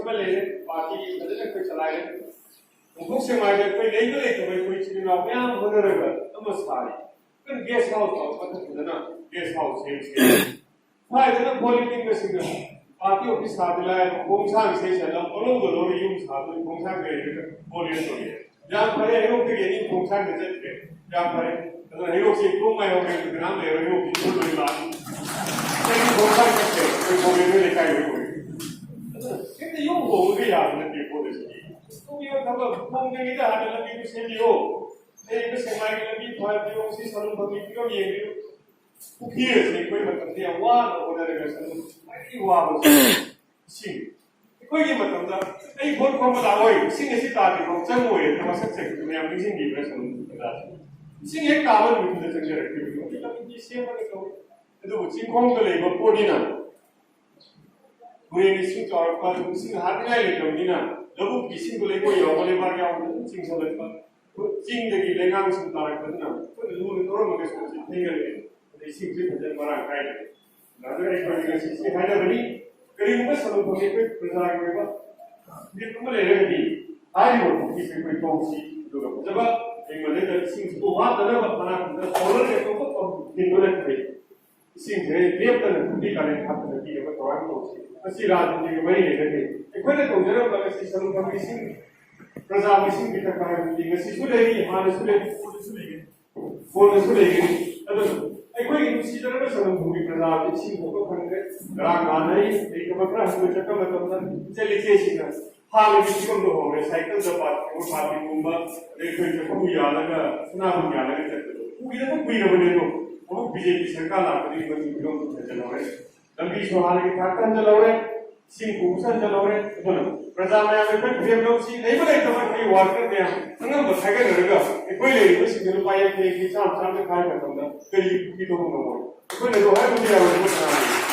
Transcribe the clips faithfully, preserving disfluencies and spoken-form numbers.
ꯑꯃ ꯂꯩꯔꯦ, ꯄꯥꯔꯇꯤ ꯐꯖꯅ ꯑꯩꯈꯣꯏ ꯆꯂꯥꯏꯔꯦ꯫ ꯅꯣꯡꯄꯣꯛ ꯁꯦꯛꯃꯥꯏꯗ ꯑꯩꯈꯣꯏ ꯂꯩꯕ ꯂꯩꯇꯕ ꯑꯩꯈꯣꯏ ꯏꯆꯤꯜ ꯏꯅꯥꯎ ꯃꯌꯥꯝ ꯍꯣꯠꯅꯔꯒ ꯑꯃ ꯁꯥꯔꯤ꯫ ꯑꯩꯈꯣꯏꯅ ꯒꯦꯁ ꯍꯥꯎꯁ ꯇꯧꯔ ꯃꯊꯛꯇꯨꯗꯅ ꯒꯦꯁ ꯍꯥꯎꯁ ꯁꯦꯝꯁꯦ꯫ ꯁ꯭ꯋꯥꯏꯗꯅ ꯀꯣꯜ ꯂꯤꯛ ꯐꯦꯡꯕꯁꯤꯡꯅ ꯄꯥꯔꯇꯤ ꯑꯣꯐꯤꯁ ꯁꯥꯗꯤ ꯂꯥꯏꯔꯗꯅ ꯈꯣꯡꯁꯥꯡ ꯁꯦ ꯁꯦ ꯂꯧ ꯄꯪꯂꯧꯗ ꯂꯧꯔ ꯌꯨꯝ ꯁꯥꯗꯣꯏ, ꯈꯣꯡꯁꯥꯡ ꯀꯩꯗꯒ ꯀꯣꯜ ꯂꯤꯛ ꯇꯧꯔꯤ꯫ ꯌꯥꯝ ꯐꯔꯦ, ꯍꯩꯔꯣꯛꯇꯒꯤ ꯑꯅꯤ ꯈꯣꯡꯁꯥꯡꯗ ꯆꯠꯈ꯭ꯔꯦ꯫ ꯌꯥꯝ ꯐꯔꯦ꯫ ꯑꯗꯨꯅ ꯍꯩꯔꯣꯛꯁꯤ ꯀꯣꯡ ꯉꯥꯏꯍꯧꯔꯦ, ꯑꯗꯨ ꯀꯅꯥꯝ ꯂꯩꯔꯣꯏ, ꯍꯩꯔꯣꯛꯀꯤ ꯏꯁꯨ ꯂꯣꯏ ꯂꯥꯛꯑꯅꯤ꯫ ꯑꯩꯒꯤ ꯈꯣꯡꯁꯥꯡ ꯆꯠꯈ꯭ꯔꯦ, ꯑꯩꯈꯣꯏ ꯀꯣꯡꯒ꯭ꯔꯦꯁ ꯂꯩꯀꯥꯏ ꯑꯣꯏ ꯑꯣꯏ꯫ ꯑꯗꯨꯅ ꯍꯦꯛꯇ ꯌꯨꯝ ꯍꯣꯡꯕꯗꯤ ꯌꯥꯕ ꯅꯠꯇꯦ ꯄꯣꯠ ꯑꯁꯤꯗꯤ꯫ ꯇꯧꯕꯤꯌꯣ ꯊꯕꯛ, ꯍꯣꯡꯗ꯭ꯔꯤꯉꯩꯗ ꯍꯥꯟꯅ ꯂꯝꯕꯤꯗꯨ ꯁꯦꯝꯕꯤꯌꯣ꯫ ꯂꯩꯔꯤꯕ ꯁꯦꯛꯃꯥꯏꯒꯤ ꯂꯝꯕꯤ ꯐꯔꯗꯤ ꯌꯦꯡꯉꯨ, ꯁꯤ ꯁꯂꯨꯡꯐꯝꯒꯤ ꯐꯤꯕꯝ ꯌꯦꯡꯕꯤꯌꯨ꯫ ꯄꯨꯈ꯭ꯔꯤ ꯑꯁꯤ ꯑꯩꯈꯣꯏ ꯃꯇꯝꯗ ꯌꯥꯝ ꯋꯥꯅ ꯍꯣꯠꯅꯔꯒ ꯁꯂꯨꯡ ꯈ꯭ꯋꯥꯏꯗꯒꯤ ꯋꯥꯕ ꯏꯁꯤꯡ꯫ ꯑꯩꯈꯣꯏꯒꯤ ꯃꯇꯝꯗ ꯑꯩ ꯚꯣꯠ ꯈꯣꯝꯕ ꯂꯥꯛꯑꯣꯏ, ꯏꯁꯤꯡ ꯑꯁꯤ ꯇꯥꯗ꯭ꯔꯤꯐꯥꯎ ꯆꯪꯉꯣꯏ ꯍꯥꯏꯕ ꯋꯥꯁꯛꯁꯦ ꯑꯩꯈꯣꯏ ꯃꯌꯥꯝ ꯅꯤꯡꯁꯤꯡꯕꯤꯕ꯭ꯔꯥ ꯁꯪꯒꯨꯝꯕ ꯄ꯭ꯔꯖꯥꯁꯤꯡ? ꯏꯁꯤꯡ ꯍꯦꯛ ꯇꯥꯕ ꯅꯨꯃꯤꯠꯇꯨꯗ ꯆꯪꯖꯔꯛꯈꯤꯕꯅꯤ꯫ ꯍꯧꯖꯤꯛ ꯂꯝꯕꯤ ꯁꯦꯝꯃꯒ ꯇꯧꯔꯤ꯫ ꯑꯗꯨꯕꯨ ꯆꯤꯡꯈꯣꯡꯗ ꯂꯩꯕ ꯄꯣꯠꯅꯤꯅ ꯇꯨꯔꯦꯟ ꯏꯁꯤꯡ ꯆꯥꯎꯔꯛꯄ, ꯑꯗꯨ ꯏꯁꯤꯡ ꯍꯥꯠꯅꯤꯡꯉꯥꯏ ꯂꯩꯇꯕꯅꯤꯅ ꯂꯧꯕꯨꯛꯀꯤ ꯏꯁꯤꯡꯗꯣ ꯂꯩꯉꯣꯏ ꯌꯥꯎꯕ, ꯂꯩꯕꯥꯛ ꯌꯥꯎꯕꯗ ꯑꯗꯨꯝ ꯆꯤꯡꯁꯤꯜꯂꯛꯄ꯫ ꯆꯤꯡꯗꯒꯤ ꯂꯩꯉꯥꯡꯁꯤꯡ ꯇꯥꯔꯛꯄꯗꯨꯅ ꯑꯩꯈꯣꯏꯅ ꯂꯨꯅ ꯇꯧꯔꯝꯃꯒꯁꯨ ꯃꯁꯤ ꯊꯦꯡꯅꯔꯛꯑꯦ꯫ ꯑꯗꯩ ꯏꯁꯤꯡꯁꯦ ꯐꯖꯅ ꯃꯔꯥꯡ ꯀꯥꯏꯅ꯫ ꯑꯗꯨꯅ ꯑꯩꯈꯣꯏꯅ ꯉꯁꯤꯁꯦ ꯍꯥꯏꯅꯕꯅꯤ, ꯀꯔꯤꯒꯨꯝꯕ ꯁꯪꯒꯨꯝꯐꯝꯒꯤ ꯑꯩꯈꯣꯏ ꯄ꯭ꯔꯖꯥꯒꯤ ꯑꯣꯏꯕ ꯃꯤꯠ ꯑꯃ ꯂꯩꯔꯒꯗꯤ ꯍꯥꯏꯔꯤꯕ ꯄꯨꯈ꯭ꯔꯤꯁꯦ ꯑꯩꯈꯣꯏ ꯇꯧꯁꯤ, ꯑꯗꯨꯒ ꯐꯖꯕ ꯍꯦꯟꯒꯠꯂꯒ ꯏꯁꯤꯡꯁꯤꯕꯨ ꯋꯥꯠꯇꯅꯕ ꯃꯅꯥꯛꯇ ꯁꯣꯂꯔꯒꯤ ꯑꯇꯣꯞꯄ ꯄꯝ ꯊꯤꯟꯕ ꯅꯠꯇ꯭ꯔꯦ꯫ ꯏꯁꯤꯡꯁꯦ ꯂꯦꯞꯇꯅ ꯄꯨꯈ꯭ꯔꯤ ꯀꯥꯂꯦꯟ ꯍꯥꯞꯇꯅ ꯄꯤꯅꯕ ꯊꯧꯔꯥꯡ ꯇꯧꯁꯤ꯫ ꯃꯁꯤ ꯔꯥꯖꯅꯤꯇꯤꯒ ꯃꯔꯤ ꯂꯩꯅꯗꯦ꯫ ꯑꯩꯈꯣꯏꯅ ꯇꯧꯖꯔꯝꯕ ꯉꯁꯤ ꯁꯪꯒꯨꯝꯐꯝꯒꯤ ꯏꯁꯤꯡ, ꯄ꯭ꯔꯖꯥꯕꯨ ꯏꯁꯤꯡ ꯄꯤꯊꯛꯄ ꯍꯥꯏꯕꯗꯤ ꯉꯁꯤꯁꯨ ꯂꯩꯔꯤ, ꯍꯥꯟꯅꯁꯨ ꯂꯩꯔꯤ, ꯀꯣꯟꯅꯁꯨ ꯂꯩꯒꯅꯤ꯫ ꯀꯣꯟꯅꯁꯨ ꯂꯩꯒꯅꯤ꯫ ꯑꯗꯨꯅ ꯑꯩꯈꯣꯏꯒꯤ ꯅꯨꯡꯁꯤꯖꯔꯕ ꯁꯪꯒꯨꯝꯐꯝꯒꯤ ꯄ꯭ꯔꯖꯥꯕꯨ ꯏꯁꯤꯡ ꯐꯥꯎꯕ ꯐꯪꯗ꯭ꯔꯦ꯫ ꯉꯔꯥꯡ ꯅꯍꯥꯟ ꯑꯩ ꯂꯩꯇꯕ ꯈꯔ ꯍꯟꯕ ꯆꯠꯄ ꯃꯇꯝꯗ ꯏꯆꯜ ꯏꯆꯦꯁꯤꯡꯅ ꯍꯥꯟꯅꯒꯤ ꯐꯤꯕꯝꯗ ꯍꯧꯔꯦ꯫ ꯁꯥꯏꯀꯜꯗ ꯕꯥꯊꯔꯨꯝ, ꯕꯥꯊꯔꯨꯝꯒꯨꯝꯕ, ꯑꯗꯩ ꯑꯩꯈꯣꯏ ꯆꯐꯨ ꯌꯥꯜꯂꯒ, ꯁꯅꯥꯕꯨꯟ ꯌꯥꯜꯂꯒ ꯆꯠꯄꯗꯣ ꯎꯈꯤꯗꯕ ꯀꯨꯏꯔꯕꯅꯦ꯫ ꯑꯗꯣ ꯑꯃꯨꯛ ꯕꯤ ꯖꯦ ꯄꯤ ꯁꯔꯀꯥꯔ ꯂꯥꯛꯄꯗꯒꯤ ꯃꯗꯨꯒꯤ ꯐꯤꯕꯝꯗꯨ ꯐꯖꯅ ꯍꯧꯔꯦ꯫ ꯂꯝꯕꯤꯁꯨ ꯍꯥꯟꯅꯒꯤ ꯊꯥꯛꯇ ꯍꯟꯖꯜꯍꯧꯔꯦ, ꯏꯁꯤꯡ ꯄꯨꯕꯁꯨ ꯍꯟꯖꯜꯍꯧꯔꯦ꯫ ꯑꯗꯨꯅ ꯄ꯭ꯔꯖꯥ ꯃꯌꯥꯝ, ꯑꯩꯈꯣꯏ ꯄꯨꯛꯆꯦꯜ ꯂꯧꯁꯤ, ꯂꯩꯕ ꯂꯩꯇꯕ ꯑꯩꯈꯣꯏ ꯋꯥꯔꯀꯔ ꯃꯌꯥꯝ ꯑꯉꯝꯕ ꯈꯥꯏꯒꯠꯅꯔꯒ ꯑꯩꯈꯣꯏ ꯂꯩꯔꯤꯕꯁꯤꯡꯗ ꯂꯨꯄꯥ ꯌꯥꯡꯈꯩ, ꯌꯥꯡꯈꯩ, ꯆꯥꯝꯃ, ꯆꯥꯝꯃ ꯈꯥꯏꯕ ꯃꯇꯝꯗ ꯀꯔꯤ ꯄꯤꯊꯣꯛꯄ ꯉꯝꯃꯣꯏ? ꯑꯩꯈꯣꯏꯅ ꯑꯗꯨ ꯍꯥꯏꯕꯗꯤ ꯌꯥꯔꯣꯏꯗꯕ ꯀꯅꯥꯅꯣ?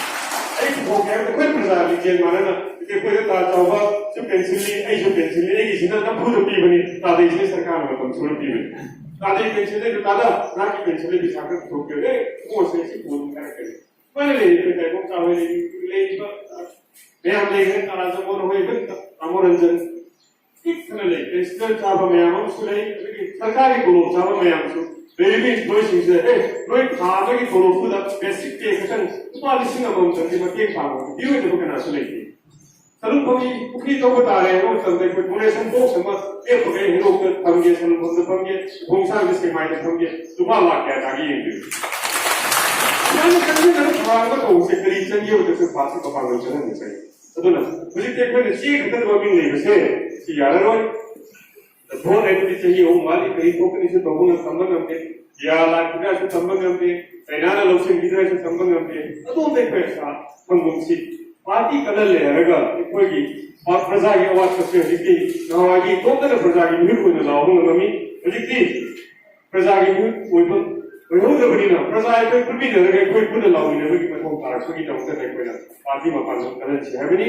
ꯑꯩ ꯄꯨꯊꯣꯛꯀꯦ ꯍꯥꯏꯕꯗ ꯑꯩꯈꯣꯏ ꯄ꯭ꯔꯖꯥ ꯂꯤꯡꯖꯦꯜ ꯃꯥꯟꯅꯅ, ꯑꯩꯈꯣꯏꯗ ꯇꯥ ꯆꯥꯎꯕꯁꯨ ꯄꯦꯟꯁꯤꯜꯅꯤ, ꯑꯩꯁꯨ ꯄꯦꯟꯁꯤꯜꯅꯤ, ꯑꯩꯒꯤꯁꯤꯅ ꯅꯝꯐꯨꯗ ꯄꯤꯕꯅꯤ, ꯇꯥꯗꯩꯁꯤꯅ ꯁꯔꯀꯥꯔꯅ ꯃꯇꯝ ꯁꯨꯔ ꯄꯤꯕꯅꯤ꯫ ꯇꯥꯗꯩ ꯄꯦꯟꯁꯤꯜ ꯂꯩꯕ ꯇꯥꯗ, ꯅꯍꯥꯛꯀꯤ ꯄꯦꯟꯁꯤꯜ ꯂꯩꯕ ꯄꯩꯁꯥ ꯈꯔ ꯄꯨꯊꯣꯛꯄꯤꯌꯨ꯫ ꯑꯦ, ꯏꯕꯨꯡꯉꯣꯁꯦ ꯁꯤ ꯄꯨꯔ ꯍꯥꯏꯔꯛꯀꯅꯤ꯫ ꯁꯨꯃꯥꯏꯅ ꯂꯩꯔꯤ ꯑꯩꯈꯣꯏ ꯇꯥꯏꯕꯪ ꯆꯥꯕ ꯂꯩꯔꯤ, ꯂꯩꯔꯤꯕ ꯃꯌꯥꯝ ꯂꯩꯈ꯭ꯔꯦ, ꯀꯥꯂꯥ ꯖꯃꯣꯟ ꯍꯣꯏ, ꯏꯚꯟ ꯔꯥꯃꯣ ꯔꯟꯖꯟ, ꯄꯤꯛ ꯊꯟꯅ ꯂꯩ꯫ ꯄꯦꯟꯁꯤꯜ ꯆꯥꯕ ꯃꯌꯥꯝ ꯑꯃꯁꯨ ꯂꯩ, ꯑꯗꯒꯤ ꯁꯔꯀꯥꯔꯒꯤ ꯇꯣꯂꯣꯞ ꯆꯥꯕ ꯃꯌꯥꯝꯁꯨ꯫ ꯂꯩꯔꯤꯕ ꯏꯝꯄ꯭ꯂꯣꯏꯁꯤꯡꯁꯤꯗ, "ꯑꯦ, ꯅꯣꯏ ꯊꯥ ꯑꯃꯒꯤ ꯇꯣꯂꯣꯞꯇꯨꯗ ꯕꯦꯁꯤꯛ ꯄꯦ ꯈꯛꯇꯪ ꯂꯨꯄꯥ ꯂꯤꯁꯤꯡ ꯑꯃꯃꯝꯇꯪꯗꯤ ꯃꯇꯦꯡ ꯄꯥꯡꯕ" ꯄꯤꯔꯣꯏꯗꯕ ꯀꯅꯥꯁꯨ ꯂꯩꯇꯦ꯫ ꯁꯔꯨꯛ ꯐꯪꯉꯤ, ꯄꯨꯈ꯭ꯔꯤ ꯇꯧꯕ ꯇꯥꯔꯦ ꯍꯥꯏꯕ ꯃꯇꯝꯗ ꯑꯩꯈꯣꯏ ꯗꯣꯅꯦꯁꯟ ꯕꯣꯛꯁ ꯑꯃ ꯂꯦꯞꯄꯒ ꯍꯦꯔꯣꯛꯇ ꯊꯝꯒꯦ, ꯁꯔꯨꯛ ꯐꯪꯗ ꯊꯝꯒꯦ, ꯈꯣꯡꯁꯥꯡꯗ ꯁꯦꯛꯃꯥꯏꯗ ꯊꯝꯒꯦ, ꯂꯨꯄꯥ ꯂꯥꯛ ꯀꯌꯥ ꯇꯥꯒꯦ ꯌꯦꯡꯕꯤꯌꯨ꯫ ꯁꯨꯃꯥꯏꯅ ꯆꯪꯁꯤꯟꯅꯕ ꯊꯧꯔꯥꯡ ꯑꯃ ꯇꯧꯕꯁꯦ ꯀꯔꯤ ꯆꯪꯒꯦꯕꯗꯁꯨ ꯄꯥꯔꯇꯤ ꯃꯄꯥꯡꯒꯜ ꯆꯪꯍꯟꯕ ꯆꯪꯉꯤ꯫ ꯑꯗꯨꯅ ꯍꯧꯖꯤꯛꯇꯤ ꯑꯩꯈꯣꯏꯅ ꯆꯦ ꯈꯛꯇꯗ ꯃꯃꯤꯡ ꯂꯩꯕꯁꯦ ꯁꯤ ꯌꯥꯔꯔꯣꯏ꯫ ꯚꯣꯠ ꯍꯥꯏꯕꯗꯤ ꯆꯍꯤ ꯑꯍꯨꯝ ꯋꯥꯠꯂꯤ, ꯀꯔꯤ ꯊꯣꯛꯀꯅꯤꯁꯨ ꯇꯧꯕ ꯉꯝ-, ꯇꯝꯕ ꯉꯝꯗꯦ꯫ ꯌꯥ ꯂꯥꯛꯈꯤꯗ꯭ꯔꯥꯁꯨ ꯇꯝꯕ ꯉꯝꯗꯦ꯫ ꯆꯩꯅꯥꯅ ꯂꯧꯁꯤꯟꯈꯤꯗ꯭ꯔꯥꯁꯨ ꯇꯝꯕ ꯉꯝꯗꯦ꯫ ꯑꯗꯣꯝꯗ ꯑꯩꯈꯣꯏ ꯑꯁꯥ ꯐꯪꯐꯝꯁꯤ ꯄꯥꯔꯇꯤ ꯀꯜꯍꯜꯂꯦ ꯍꯥꯏꯔꯒ ꯑꯩꯈꯣꯏꯒꯤ ꯄ꯭ꯔꯖꯥꯒꯤ ꯑꯋꯥꯠꯄꯁꯦ ꯍꯧꯖꯤꯛꯇꯤ ꯅꯍꯥꯟꯋꯥꯏꯒꯤ ꯏꯇꯣꯝꯇꯅ ꯄ꯭ꯔꯖꯥꯒꯤ ꯃꯤꯍꯨꯠ ꯑꯣꯏꯅ ꯂꯥꯎꯕ ꯉꯝꯃꯝꯃꯤ꯫ ꯍꯧꯖꯤꯛꯇꯤ ꯄ꯭ꯔꯖꯥꯒꯤ ꯃꯤꯍꯨꯠ ꯑꯣꯏꯕ ꯑꯣꯏꯍꯧꯗꯕꯅꯤꯅ ꯄ꯭ꯔꯖꯥ ꯑꯩꯈꯣꯏ ꯄꯨꯟꯃꯤꯟꯅꯔꯒ ꯑꯩꯈꯣꯏ ꯄꯨꯟꯅ ꯂꯥꯎꯃꯤꯟꯅꯕꯒꯤ ꯃꯊꯧ ꯇꯥꯔꯛꯄꯒꯤꯗꯃꯛꯇ ꯑꯩꯈꯣꯏꯅ ꯄꯥꯔꯇꯤ ꯃꯄꯥꯟꯗ ꯀꯜꯍꯟꯁꯤ ꯍꯥꯏꯕꯅꯤ꯫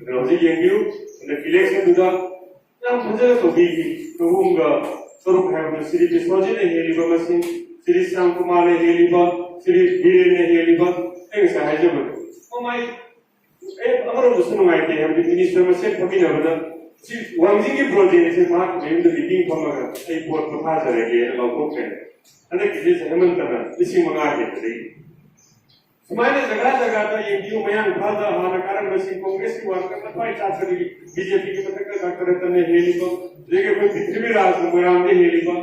ꯑꯗꯨꯅ ꯍꯧꯖꯤꯛ ꯌꯦꯡꯕꯤꯌꯨ, ꯍꯟꯗꯛ ꯏꯂꯦꯛꯁꯟꯗꯨꯗ ꯌꯥꯝ ꯐꯖꯅ ꯇꯧꯕꯤꯈꯤ꯫ ꯆꯍꯨꯝꯒ ꯇꯔꯨꯛ ꯍꯥꯏꯕꯗꯨ ꯁ꯭ꯔꯤ ꯕꯤꯁ꯭ꯋꯖꯤꯠꯅ ꯍꯦꯜꯂꯤꯕ ꯃꯁꯤꯡ, ꯁ꯭ꯔꯤ ꯁ꯭ꯌꯥꯝ ꯀꯨꯃꯥꯔꯅ ꯍꯦꯜꯂꯤꯕ, ꯁ꯭ꯔꯤ ꯕꯤꯔꯦꯟꯅ ꯍꯦꯜꯂꯤꯕ, ꯑꯩ ꯉꯁꯥꯏ ꯍꯥꯏꯖꯕꯗꯣ꯫ ꯃꯃꯥꯏ ꯑꯦ, ꯑꯃꯔꯣꯝꯗꯁꯨ ꯅꯨꯡꯉꯥꯏꯇꯦ, ꯍꯥꯏꯕꯗꯤ ꯃꯤꯅꯤꯁꯇꯔ ꯃꯁꯦꯟ ꯐꯝꯃꯤꯟꯅꯕꯗ ꯁꯤ ꯋꯥꯡꯖꯤꯡꯒꯤ ꯄ꯭ꯔꯣꯖꯦꯛ ꯑꯁꯦ ꯃꯍꯥꯛꯀꯤ ꯃꯌꯨꯝꯗ ꯃꯤꯇꯤꯡ ꯐꯝꯃꯒ ꯑꯩ ꯄꯣꯠ ꯄꯣꯊꯥꯖꯔꯒꯦꯅ ꯂꯥꯎꯊꯣꯛꯈ꯭ꯔꯦ꯫ ꯍꯟꯗꯛꯀꯤꯁꯦ ꯍꯦꯃꯟꯇꯅ ꯂꯤꯁꯤꯡ ꯃꯉꯥ ꯍꯦꯟꯕꯗꯒꯤ ꯁꯨꯃꯥꯏꯅ ꯖꯒꯥ ꯖꯒꯥꯗ ꯌꯦꯡꯕꯤꯌꯨ, ꯃꯌꯥꯡ ꯏꯝꯐꯥꯜꯗ ꯍꯥꯟꯅ ꯀꯥꯔꯝꯕꯁꯤꯡ ꯀꯣꯡꯒ꯭ꯔꯦꯁꯀꯤ ꯋꯥꯔꯀꯔꯅ ꯊꯋꯥꯏ ꯆꯥꯛꯄꯗꯒꯤ ꯕꯤ ꯖꯦ ꯄꯤꯒꯤ ꯃꯊꯛꯇ ꯗꯥꯛꯇꯔ ꯔꯇꯟꯅ ꯍꯦꯜꯂꯤꯕ, ꯑꯗꯒꯤ ꯑꯩꯈꯣꯏ ꯄ꯭ꯔꯤꯊꯤꯕꯤꯔꯥꯖꯅ ꯃꯣꯏꯔꯥꯡꯗ ꯍꯦꯜꯂꯤꯕ,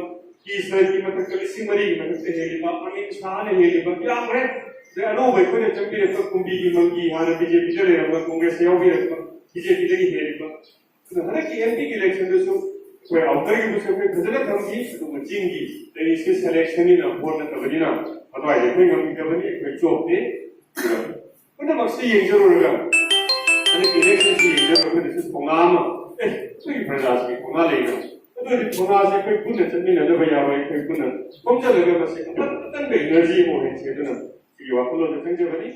ꯀꯤ ꯁꯔꯒꯤ ꯃꯊꯛꯇ ꯂꯤꯁꯤꯡ ꯃꯔꯤꯒꯤ ꯃꯊꯛꯇ ꯍꯦꯜꯂꯤꯕ, ꯑꯃꯤꯠ ꯁꯥꯍꯅ ꯍꯦꯜꯂꯤꯕ, ꯌꯥꯝꯈ꯭ꯔꯦ꯫ ꯑꯗꯩ ꯑꯅꯧꯕ ꯑꯩꯈꯣꯏꯅ ꯆꯪꯕꯤꯔꯛꯄ ꯀꯨꯝꯕꯤꯒꯤ ꯃꯪꯒꯤ, ꯍꯥꯟꯅ ꯕꯤ ꯖꯦ ꯄꯤꯗ ꯂꯩꯔꯝꯕ ꯀꯣꯡꯒ꯭ꯔꯦꯁꯇ ꯌꯥꯎꯕꯤꯔꯛꯄ, ꯕꯤ ꯖꯦ ꯄꯤꯗꯒꯤ ꯍꯦꯜꯂꯤꯕ꯫ ꯑꯗꯨꯅ ꯍꯟꯗꯛꯀꯤ ꯑꯦꯝ ꯄꯤꯒꯤ ꯏꯂꯦꯛꯁꯟꯗꯁꯨ ꯑꯩꯈꯣꯏ ꯑꯥꯎꯇꯔꯒꯤꯗꯨꯁꯨ ꯑꯩꯈꯣꯏ ꯐꯖꯅ ꯊꯝꯈꯤ, ꯑꯗꯨꯕꯨ ꯆꯤꯡꯒꯤ ꯂꯩꯔꯤꯁꯦ ꯁꯦꯂꯦꯛꯁꯟꯅꯤꯅ ꯚꯣꯠ ꯅꯠꯇꯕꯅꯤꯅ ꯑꯗꯨꯋꯥꯏꯗ ꯑꯩꯈꯣꯏ ꯉꯝꯈꯤꯗꯕꯅꯤ, ꯑꯩꯈꯣꯏ ꯆꯣꯞꯇꯦ꯫ ꯑꯗꯨꯅ ꯄꯨꯝꯅꯃꯛꯁꯤ ꯌꯦꯡꯖꯔꯨꯔꯒ ꯍꯟꯗꯛꯀꯤ ꯏꯂꯦꯛꯁꯟꯁꯤ ꯌꯦꯡꯖꯔꯨꯔꯒ ꯑꯩꯈꯣꯏꯗꯁꯨ ꯊꯧꯅꯥ ꯑꯃ, ꯑꯦ, ꯑꯩꯈꯣꯏꯒꯤ ꯄ꯭ꯔꯖꯥꯁꯤꯒꯤ ꯊꯧꯅꯥ ꯂꯩꯅ, ꯑꯗꯨꯗꯤ ꯊꯧꯅꯥꯁꯦ ꯑꯩꯈꯣꯏ ꯄꯨꯟꯅ ꯆꯠꯃꯤꯟꯅꯗꯕ ꯌꯥꯔꯣꯏ, ꯑꯩꯈꯣꯏ ꯄꯨꯟꯅ ꯈꯣꯝꯖꯤꯜꯂꯒ ꯃꯁꯤ ꯑꯀꯟ-, ꯑꯀꯟꯕ ꯏꯅꯔꯖꯤ ꯑꯃ ꯑꯣꯏꯍꯟꯁꯤ꯫ ꯑꯗꯨꯅ ꯁꯤꯒꯤ ꯋꯥꯈꯜꯂꯣꯟꯗ ꯆꯪꯖꯕꯅꯤ꯫